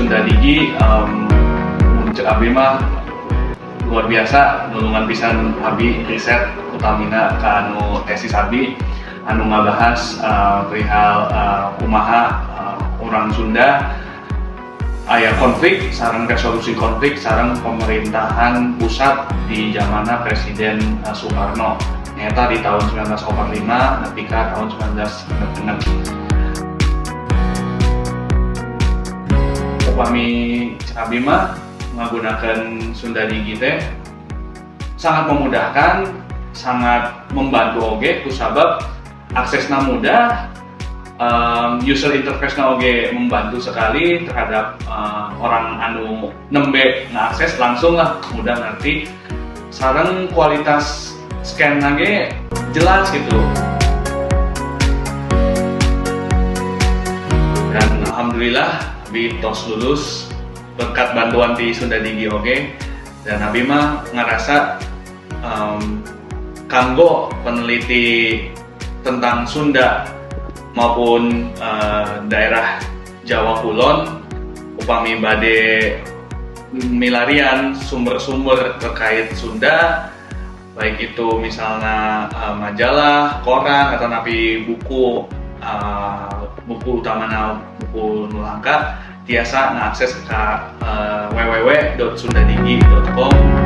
Sunda Digi, cek abi mah luar biasa, nulungan pisan abi riset, utamina ka anu tesis abi anu ngabahas perihal kumaha orang Sunda aya konflik sareng resolusi konflik sareng pemerintahan pusat di zamanna Presiden Soekarno, nyata di tahun 1945 nepi ka tahun 1966. Upami abi mah menggunakan Sunda Digi teh sangat memudahkan, sangat membantu oge, kusabab aksesna mudah, user interface-na oge membantu sekali terhadap orang anu nembe ngakses, langsung lah mudah ngerti, sareng kualitas scan ge jelas gitu. Dan alhamdulillah abi tos lulus berkat bantuan di Sunda Digi oge, dan abi mah ngerasa kanggo peneliti tentang Sunda maupun daerah Jawa Kulon, upami bade milarian sumber-sumber terkait Sunda, baik itu misalnya majalah, koran, atau napi buku, buku utamana buku nu langka, tiasa ngakses ke www.sundadigi.com.